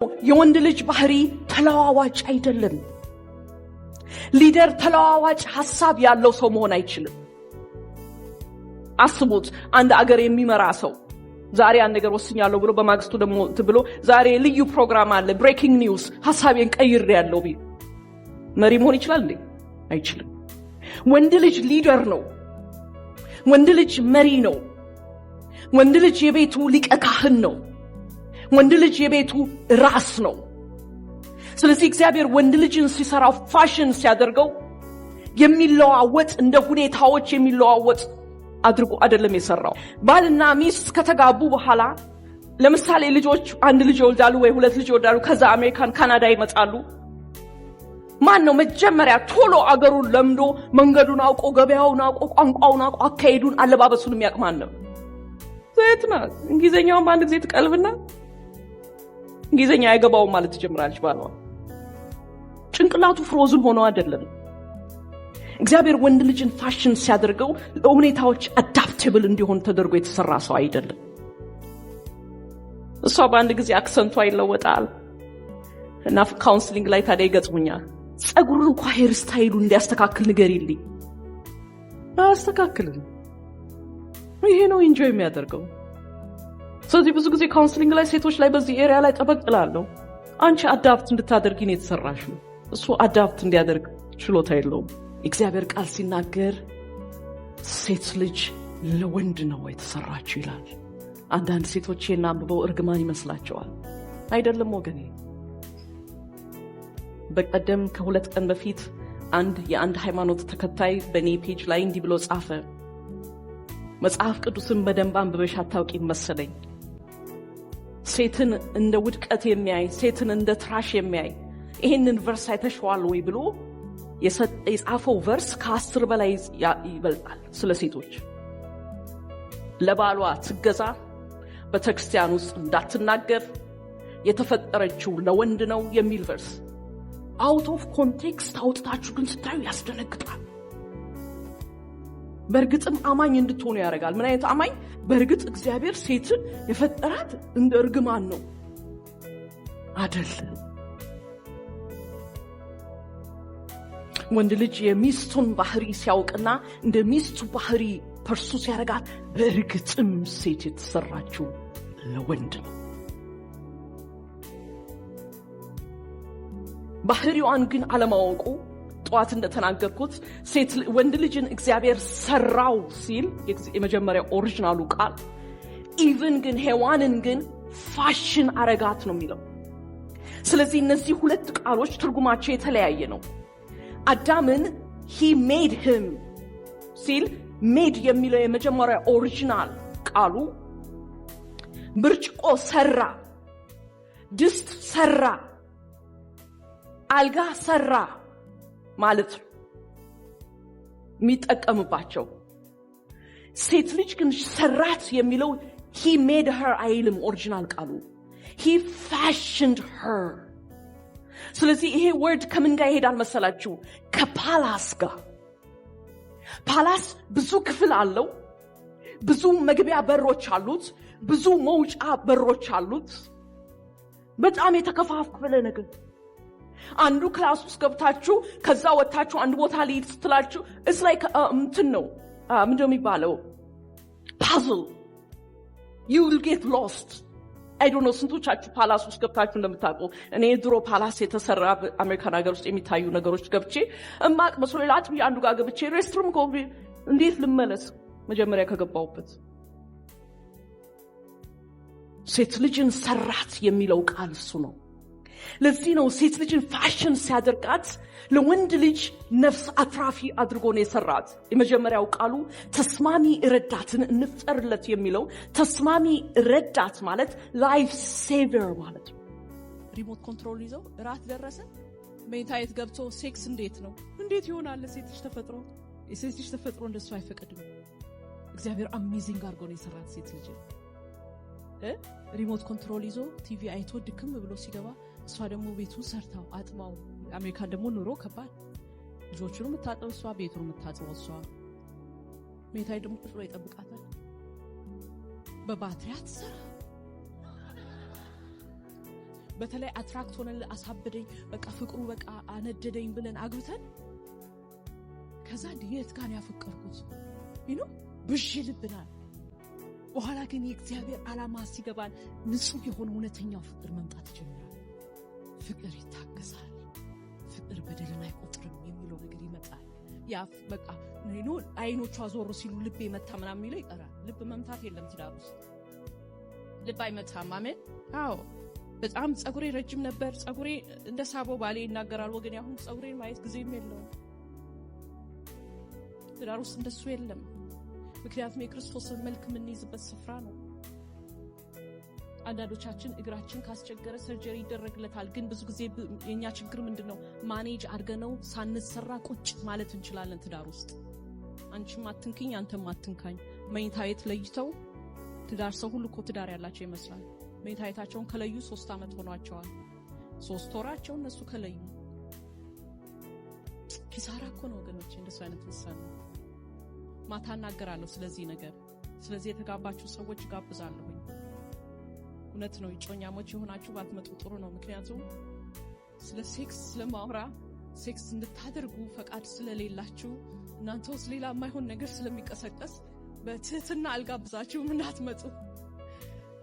የወንድ ልጅ ባህሪ ተለዋዋጭ አይደለም። Leader ተለዋዋጭ ሀሳብ ያለው ሰው መሆን አይችልም። አስቡት፣ አንድ አገር የሚመራ ሰው ዛሬ አንድ ነገር ወስኛለሁ ብሎ በማግስቱ ደግሞ ብሎ ዛሬ ልዩ ፕሮግራም አለ፣ breaking news፣ ሀሳቤን ቀይሬያለሁ ቢል መሪ መሆን ይችላል እንዴ? አይችልም። ወንድ ልጅ leader ነው። ወንድ ልጅ መሪ ነው። ወንድ ልጅ የቤቱ ሊቀ ካህን ነው። ወንድ ልጅ የቤቱ ራስ ነው። ስለዚህ እግዚአብሔር ወንድ ልጅን ሲሰራው፣ ፋሽን ሲያደርገው የሚለዋወጥ፣ እንደ ሁኔታዎች የሚለዋወጥ አድርጎ አይደለም የሰራው። ባልና ሚስት ከተጋቡ በኋላ ለምሳሌ ልጆች አንድ ልጅ ይወልዳሉ ወይ ሁለት ልጅ ይወልዳሉ። ከዛ አሜሪካን ካናዳ ይመጣሉ። ማን ነው መጀመሪያ ቶሎ አገሩን ለምዶ፣ መንገዱን አውቆ፣ ገበያውን አውቆ፣ ቋንቋውን አውቆ፣ አካሄዱን፣ አለባበሱን የሚያውቅ ማን ነው? ሴት ናት። እንግሊዝኛውን በአንድ ጊዜ ትቀልብና እንግሊዝኛ አይገባውም ማለት ትጀምራለች ባሏ። ጭንቅላቱ frozen ሆኖ አይደለም። እግዚአብሔር ወንድ ልጅን ፋሽን ሲያደርገው ለሁኔታዎች adaptable እንዲሆን ተደርጎ የተሰራ ሰው አይደለም። እሷ በአንድ ጊዜ accent ቷ ይለወጣል እና counseling ላይ ታዲያ ይገጥሙኛል። ጸጉሩን እንኳ hair style ኡ እንዲያስተካክል ንገሪልኝ። አያስተካክልም። ይሄ ነው enjoy የሚያደርገው። ስለዚህ ብዙ ጊዜ counseling ላይ ሴቶች ላይ በዚህ area ላይ ጠበቅ እላለሁ። አንቺ adapt እንድታደርጊ ነው የተሰራሽው። እሱ adapt እንዲያደርግ ችሎታ የለውም። እግዚአብሔር ቃል ሲናገር ሴት ልጅ ለወንድ ነው የተሰራችው ይላል። አንዳንድ ሴቶች ይህን አንብበው እርግማን ይመስላቸዋል። አይደለም ወገኔ። በቀደም ከ2 ቀን በፊት አንድ የአንድ ሃይማኖት ተከታይ በእኔ page ላይ እንዲህ ብሎ ጻፈ። "መጽሐፍ ቅዱስን በደንብ አንብበሽ አታውቂም መሰለኝ። ሴትን እንደ ውድቀት የሚያይ፣ ሴትን እንደ trash የሚያይ ይሄንን verse አይተሸዋል ወይ?" ብሎ የጻፈው verse ከ10 በላይ ይበልጣል። ስለ ሴቶች ለባሏ ትገዛ፣ ቤተክርስቲያን ውስጥ እንዳትናገር፣ የተፈጠረችው ለወንድ ነው የሚል verse out of context አውጥታችሁ ግን ስታዩ ያስደነግጣል። በእርግጥም አማኝ እንድትሆኑ ያደርጋል። ምን አይነት አማኝ? በእርግጥ እግዚአብሔር ሴትን የፈጠራት እንደ እርግማን ነው አደለም። ወንድ ልጅ የሚስቱን ባህሪ ሲያውቅና እንደ ሚስቱ ባህሪ pursue ሲያደርጋት በእርግጥም ሴት የተሰራችው ለወንድ ነው። ባህሪዋን ግን አለማወቁ፣ ጠዋት እንደተናገርኩት ሴት ወንድ ልጅን እግዚአብሔር ሰራው ሲል የመጀመሪያ original ኡ ቃል ኢቭን ግን ሔዋንን ግን ፋሽን አረጋት ነው የሚለው። ስለዚህ እነዚህ ሁለት ቃሎች ትርጉማቸው የተለያየ ነው። አዳምን he made him ሲል made የሚለው የመጀመሪያ original ቃሉ ብርጭቆ ሰራ፣ ድስት ሰራ፣ አልጋ ሰራ ማለት ነው የሚጠቀምባቸው። ሴት ልጅ ግን ሰራት የሚለው he made her አይልም። Original ቃሉ he fashioned her። ስለዚህ ይሄ word ከምን ጋር ይሄዳል መሰላችሁ? ከ palace ጋር። Palace ብዙ ክፍል አለው። ብዙ መግቢያ በሮች አሉት። ብዙ መውጫ በሮች አሉት። በጣም የተከፋፈለ ነገር። አንዱ class ውስጥ ገብታችሁ ከዛ ወጥታችሁ አንድ ቦታ ልሂድ ስትላችሁ it's like እንትን ነው፣ ምንድነው የሚባለው፣ puzzle፣ you will get lost። I don't know ስንቶቻችሁ palace ውስጥ ገብታችሁ እንደምታውቁ። እኔ ድሮ palace የተሰራ አሜሪካን ሀገር ውስጥ የሚታዩ ነገሮች ገብቼ እማቅ መስሎ ላጥ ብዬ አንዱ ጋር ገብቼ restroom እንዴት ልመለስ መጀመሪያ ከገባሁበት? ሴት ልጅን ሰራት የሚለው ቃል እሱ ነው። ለዚህ ነው ሴት ልጅን ፋሽን ሲያደርጋት ለወንድ ልጅ ነፍስ አትራፊ አድርጎ ነው የሰራት። የመጀመሪያው ቃሉ ተስማሚ ረዳትን እንፍጠርለት የሚለው ተስማሚ ረዳት ማለት life saver ማለት ነው። Remote control ይዘው እራት ደረሰ፣ መኝታ ቤት ገብቶ ሴክስ እንዴት ነው? እንዴት ይሆናል? ሴት ልጅ ተፈጥሮ የሴት ልጅ ተፈጥሮ እንደሱ አይፈቅድም። እግዚአብሔር amazing አድርጎ ነው የሰራት ሴት ልጅ። Remote control ይዞ ቲቪ አይቶ ድክም ብሎ ሲገባ እሷ ደግሞ ቤቱን ሰርታው አጥባው። አሜሪካን ደግሞ ኑሮ ከባድ፣ ልጆቹን የምታጥበው እሷ፣ ቤቱን የምታጥበው እሷ። መኝታ ደግሞ ቁጭ ብሎ ይጠብቃታል። በባትሪ አትሰራ፣ በተለይ attract ሆነን አሳበደኝ፣ በቃ ፍቅሩ በቃ አነደደኝ ብለን አግብተን ከዛ የት ጋር ያፈቀርኩት ብዥ ይልብናል። በኋላ ግን የእግዚአብሔር ዓላማ ሲገባን ንጹሕ የሆነ እውነተኛው ፍቅር መምጣት ይጀምራል። ፍቅር ይታገሳል፣ ፍቅር በደልን አይቆጥርም የሚለው ነገር ይመጣል። ያ በቃ አይኖቿ ዞር ሲሉ ልቤ መታ ምናምን የሚለው ይቀራል። ልብ መምታት የለም ትዳር ውስጥ፣ ልብ አይመታም። አሜን። አዎ፣ በጣም ፀጉሬ ረጅም ነበር። ፀጉሬ እንደ ሳቦ ባሌ ይናገራል። ወገን፣ አሁን ፀጉሬን ማየት ጊዜም የለውም። ትዳር ውስጥ እንደሱ የለም። ምክንያቱም የክርስቶስን መልክ የምንይዝበት ስፍራ ነው። አንዳንዶቻችን እግራችን ካስቸገረ surgery ይደረግለታል። ግን ብዙ ጊዜ የእኛ ችግር ምንድን ነው? Manage አድርገነው ሳንሰራ ቁጭ ማለት እንችላለን ትዳር ውስጥ። አንቺም አትንክኝ፣ አንተም አትንካኝ። መኝታ ቤት ለይተው ትዳር፣ ሰው ሁሉ እኮ ትዳር ያላቸው ይመስላል። መኝታ ቤታቸውን ከለዩ 3 ዓመት ሆኗቸዋል። 3 ወራቸው እነሱ ከለዩ። ኪሳራ እኮ ነው ወገኖች፣ እንደሱ አይነት ውሳኔ። ማታ እናገራለሁ ስለዚህ ነገር። ስለዚህ የተጋባችሁ ሰዎች ጋብዛለሁኝ። እውነት ነው፣ እጮኛሞች የሆናችሁ ባትመጡ ጥሩ ነው። ምክንያቱም ስለ ሴክስ ስለማውራ ሴክስ እንድታደርጉ ፈቃድ ስለሌላችሁ እናንተ ውስጥ ሌላ የማይሆን ነገር ስለሚቀሰቀስ በትህትና አልጋብዛችሁም እንዳትመጡ።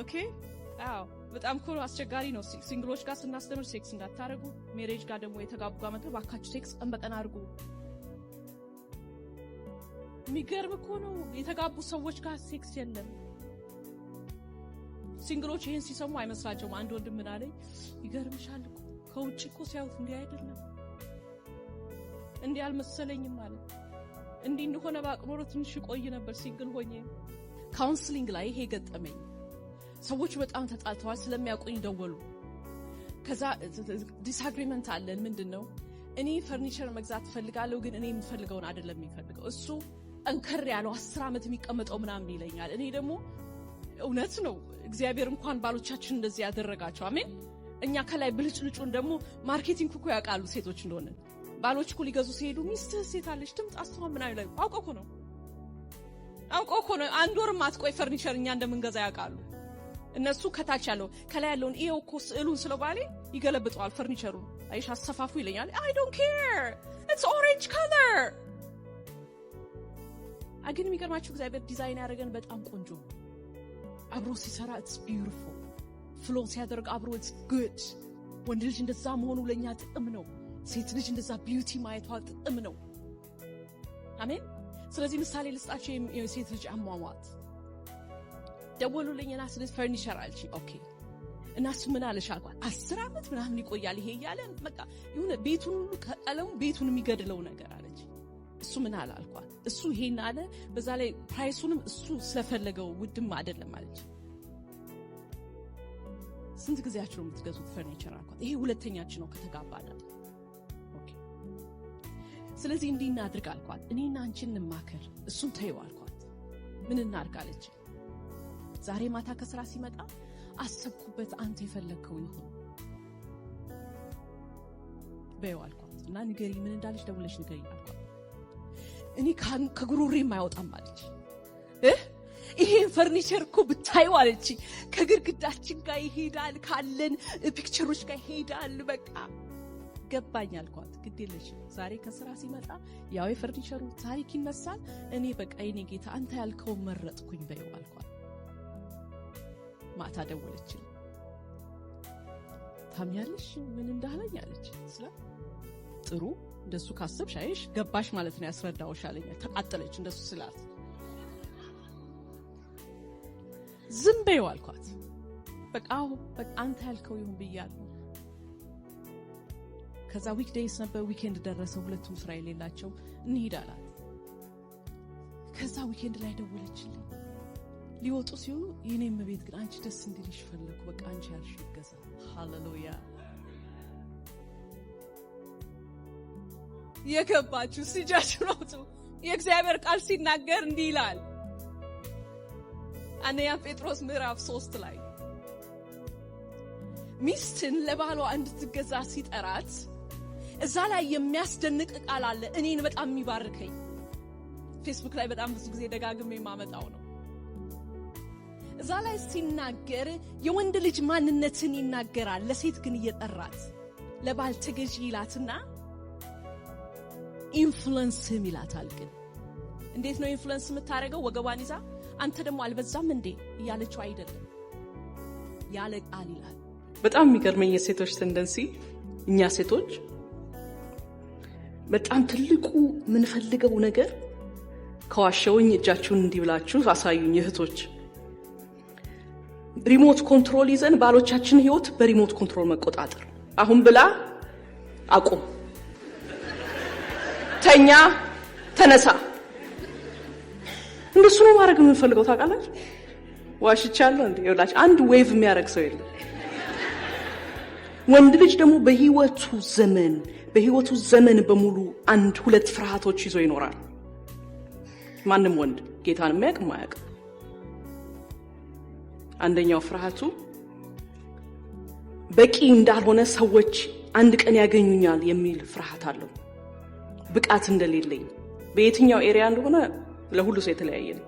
Okay፣ አዎ፣ በጣም እኮ አስቸጋሪ ነው። Single ኦች ጋር ስናስተምር ሴክስ እንዳታደርጉ፣ marriage ጋር ደግሞ የተጋቡ ጋር መጥተው ባካችሁ ሴክስ ቀን በቀን አድርጉ። የሚገርም እኮ ነው። የተጋቡ ሰዎች ጋር ሴክስ የለም። Single ኦች ይህን ሲሰሙ አይመስላቸውም። አንድ ወንድም ምን አለኝ፣ ይገርምሻል እኮ ከውጭ እኮ ሲያዩት እንዲህ አይደለም፣ እንዲህ አልመሰለኝም አለ። እንዲህ እንደሆነ ባቅ ኖሮ ትንሽ ቆይ ነበር single ሆኜ። Counseling ላይ ይሄ ገጠመኝ። ሰዎች በጣም ተጣልተዋል። ስለሚያውቁኝ ደወሉ። ከዛ disagreement አለን። ምንድን ነው? እኔ ፈርኒቸር መግዛት እፈልጋለሁ፣ ግን እኔ የምፈልገውን አይደለም የሚፈልገው እሱ። ጠንከር ያለው 10 ዓመት የሚቀመጠው ምናምን ይለኛል። እኔ ደግሞ እውነት ነው፣ እግዚአብሔር እንኳን ባሎቻችን እንደዚህ ያደረጋቸው፣ አሜን። እኛ ከላይ ብልጭልጩን ደግሞ marketing እኮ ያውቃሉ ሴቶች እንደሆነ። ባሎች እኮ ሊገዙ ሲሄዱ ሚስትህ ሴት አለች ትምጣ እሷ ምናምን ላይ አውቀው እኮ ነው፣ አውቀው እኮ ነው። አንድ ወርም አትቆይ ፈርኒቸር እኛ እንደምንገዛ ያውቃሉ። እነሱ ከታች ያለው፣ ከላይ ያለውን ይኸው እኮ ስዕሉን ስለው ባሌ ይገለብጠዋል። ፈርኒቸሩን አይሽ አሰፋፉ ይለኛል። I don't care, it's orange color። ግን የሚገርማችሁ እግዚአብሔር ዲዛይን ያደረገን በጣም ቆንጆ ነው። አብሮ ሲሰራ it's beautiful፣ flow ሲያደርግ አብሮ it's good። ወንድ ልጅ እንደዛ መሆኑ ለእኛ ጥቅም ነው። ሴት ልጅ እንደዛ beauty ማየቷ ጥቅም ነው። አሜን። ስለዚህ ምሳሌ ልስጣቸው። የሴት ልጅ አሟሟት፣ ደወሉልኝና ስለ ፈርኒቸር አልች። Okay፣ እና እሱ ምን አለሽ አልኳት። 10 ዓመት ምናምን ይቆያል ይሄ እያለ በቃ የሆነ ቤቱን ሁሉ ከቀለሙ ቤቱን የሚገድለው ነገር አለች። እሱ ምን አለ አልኳት። እሱ ይሄን አለ። በዛ ላይ price ኡንም እሱ ስለፈለገው ውድም አይደለም አለች። ስንት ጊዜያችሁ ነው የምትገዙት ፈርኒቸር አልኳት። ይሄ ሁለተኛችን ነው ከተጋባን። Okay፣ ስለዚህ እንዲህ እናድርግ አልኳት። እኔና አንቺ እንማከር፣ እሱን ተይው አልኳት። ምን እናድርግ አለች። ዛሬ ማታ ከስራ ሲመጣ አሰብኩበት፣ አንተ የፈለግከው ይሁን በይው አልኳት እና ንገሪ፣ ምን እንዳለች ደውለሽ ንገሪ አልኳት። እኔ ከጉሮሬም አይወጣም አለች። ይሄን ፈርኒቸር እኮ ብታዩ አለች፣ ከግድግዳችን ጋር ይሄዳል፣ ካለን picture ኦች ጋር ይሄዳል። በቃ ገባኝ አልኳት። ግድ የለሽም፣ ዛሬ ከስራ ሲመጣ ያው የፈርኒቸሩ ታሪክ ይነሳል። እኔ በቃ የኔ ጌታ አንተ ያልከውን መረጥኩኝ በይው አልኳት። ማታ ደወለችልኝ። ታምኛለሽ ምን እንዳለኝ አለች። ስለ ጥሩ እንደሱ ካሰብሽ አይሽ ገባሽ ማለት ነው፣ ያስረዳውሽ አለኝ። ተቃጠለች እንደሱ ስላት። ዝም በይው አልኳት። በቃ አዎ፣ በቃ አንተ ያልከው ይሁን ብያለሁ። ከዛ weekdays ነበር፣ weekend ደረሰ። ሁለቱም ስራ የሌላቸው እንሂድ አላት። ከዛ weekend ላይ ደወለችልኝ። ሊወጡ ሲሉ የኔም ቤት ግን አንቺ ደስ እንዲልሽ ፈለኩ። በቃ አንቺ ያልሽ ይገዛ። ሃሌሉያ። የገባችሁ እጃችሁን አውጡ። የእግዚአብሔር ቃል ሲናገር እንዲህ ይላል፣ አንደኛ ጴጥሮስ ምዕራፍ 3 ላይ ሚስትን ለባሏ እንድትገዛ ሲጠራት እዛ ላይ የሚያስደንቅ ቃል አለ። እኔን በጣም የሚባርከኝ፣ ፌስቡክ ላይ በጣም ብዙ ጊዜ ደጋግሜ የማመጣው ነው። እዛ ላይ ሲናገር የወንድ ልጅ ማንነትን ይናገራል። ለሴት ግን እየጠራት ለባል ተገዢ ይላትና influence him ይላታል። ግን እንዴት ነው influence የምታደርገው? ወገቧን ይዛ አንተ ደግሞ አልበዛም እንዴ እያለችው አይደለም፣ ያለ ቃል ይላል። በጣም የሚገርመኝ የሴቶች tendency፣ እኛ ሴቶች በጣም ትልቁ የምንፈልገው ነገር፣ ከዋሸውኝ እጃችሁን እንዲህ ብላችሁ አሳዩኝ እህቶች፣ remote control ይዘን ባሎቻችን ህይወት በ remote control መቆጣጠር። አሁን ብላ፣ አቁም፣ ተኛ፣ ተነሳ። እንደሱ ነው ማድረግ የምንፈልገው። ታውቃላችሁ? ዋሽቻለሁ እንዴ? ይኸውላችሁ አንድ wave የሚያደርግ ሰው የለም። ወንድ ልጅ ደግሞ በህይወቱ ዘመን በሙሉ አንድ ሁለት ፍርሃቶች ይዞ ይኖራል። ማንም ወንድ፣ ጌታን የሚያውቅ የማያውቅ፣ አንደኛው ፍርሃቱ በቂ እንዳልሆነ ሰዎች አንድ ቀን ያገኙኛል የሚል ፍርሃት አለው። ብቃት እንደሌለኝ በየትኛው area እንደሆነ ለሁሉ ሰው የተለያየ ነው።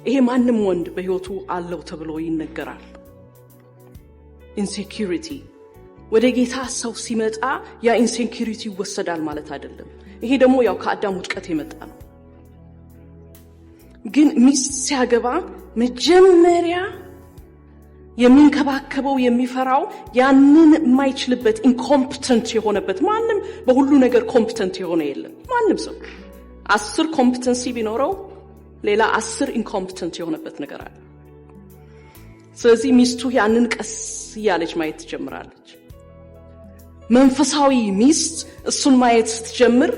ይሄ ማንም ወንድ በህይወቱ አለው ተብሎ ይነገራል። Insecurity ወደ ጌታ ሰው ሲመጣ ያ insecurity ይወሰዳል ማለት አይደለም። ይሄ ደግሞ ያው ከአዳም ውድቀት የመጣ ነው። ግን ሚስት ሲያገባ መጀመሪያ የሚንከባከበው፣ የሚፈራው ያንን የማይችልበት፣ incompetent የሆነበት። ማንም በሁሉ ነገር competent የሆነ የለም። ማንም ሰው 10 competency ቢኖረው ሌላ 10 incompetent የሆነበት ነገር አለ። ስለዚህ ሚስቱ ያንን ቀስ እያለች ማየት ትጀምራለች። መንፈሳዊ ሚስት እሱን ማየት ስትጀምር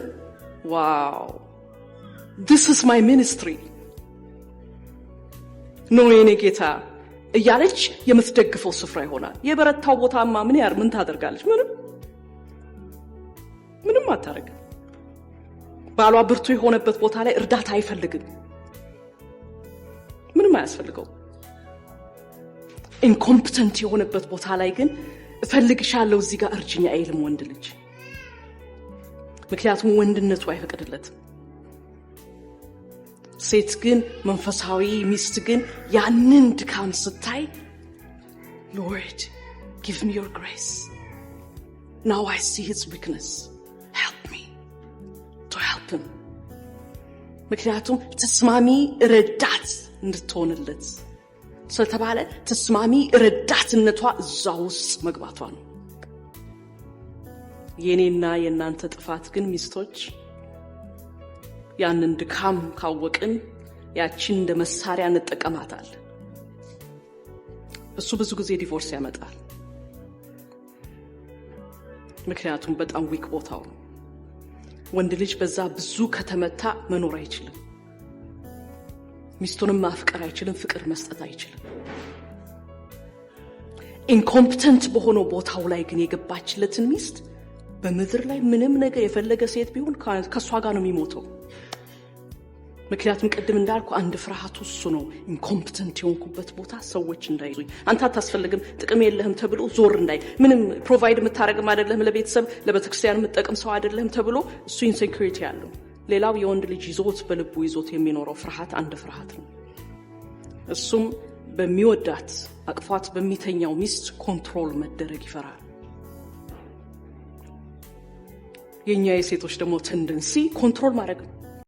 "Wow, this is my ministry ነው የኔ ጌታ" እያለች የምትደግፈው ስፍራ ይሆናል። የበረታው ቦታማ ምን ያር ምን ታደርጋለች? ምንም ምንም አታደርግም። ባሏ ብርቱ የሆነበት ቦታ ላይ እርዳታ አይፈልግም። ምንም አያስፈልገው። Incompetent የሆነበት ቦታ ላይ ግን እፈልግሻለሁ፣ እዚህ ጋር እርጅኝ አይልም ወንድ ልጅ። ምክንያቱም ወንድነቱ አይፈቅድለትም። ሴት ግን፣ መንፈሳዊ ሚስት ግን ያንን ድካም ስታይ "Lord, give me your grace. Now I see his weakness. Help me to help him።" ምክንያቱም ተስማሚ ረዳት እንድትሆንለት ስለተባለ ተስማሚ ረዳትነቷ እዛ ውስጥ መግባቷ ነው። የኔና የእናንተ ጥፋት ግን ሚስቶች ያንን ድካም ካወቅን ያችን እንደ መሳሪያ እንጠቀማታለን። እሱ ብዙ ጊዜ divorce ያመጣል። ምክንያቱም በጣም weak ቦታው ነው። ወንድ ልጅ በዛ ብዙ ከተመታ መኖር አይችልም። ሚስቱንም ማፍቀር አይችልም። ፍቅር መስጠት አይችልም። Incompetent በሆነው ቦታው ላይ ግን የገባችለትን ሚስት በምድር ላይ ምንም ነገር የፈለገ ሴት ቢሆን ከእሷ ጋር ነው የሚሞተው። ምክንያቱም ቅድም እንዳልኩ አንድ ፍርሃቱ እሱ ነው። Incompetent የሆንኩበት ቦታ ሰዎች እንዳይዙኝ፣ አንተ አታስፈልግም፣ ጥቅም የለህም ተብሎ ዞር እንዳይ፣ ምንም provide የምታደርግም አይደለህም፣ ለቤተሰብ ለቤተክርስቲያን የምትጠቅም ሰው አይደለህም ተብሎ እሱ insecurity አለው። ሌላው የወንድ ልጅ ይዞት በልቡ ይዞት የሚኖረው ፍርሃት አንድ ፍርሃት ነው። እሱም በሚወዳት፣ አቅፏት በሚተኛው ሚስት control መደረግ ይፈራል። የእኛ የሴቶች ደግሞ tendency control ማድረግ ነው።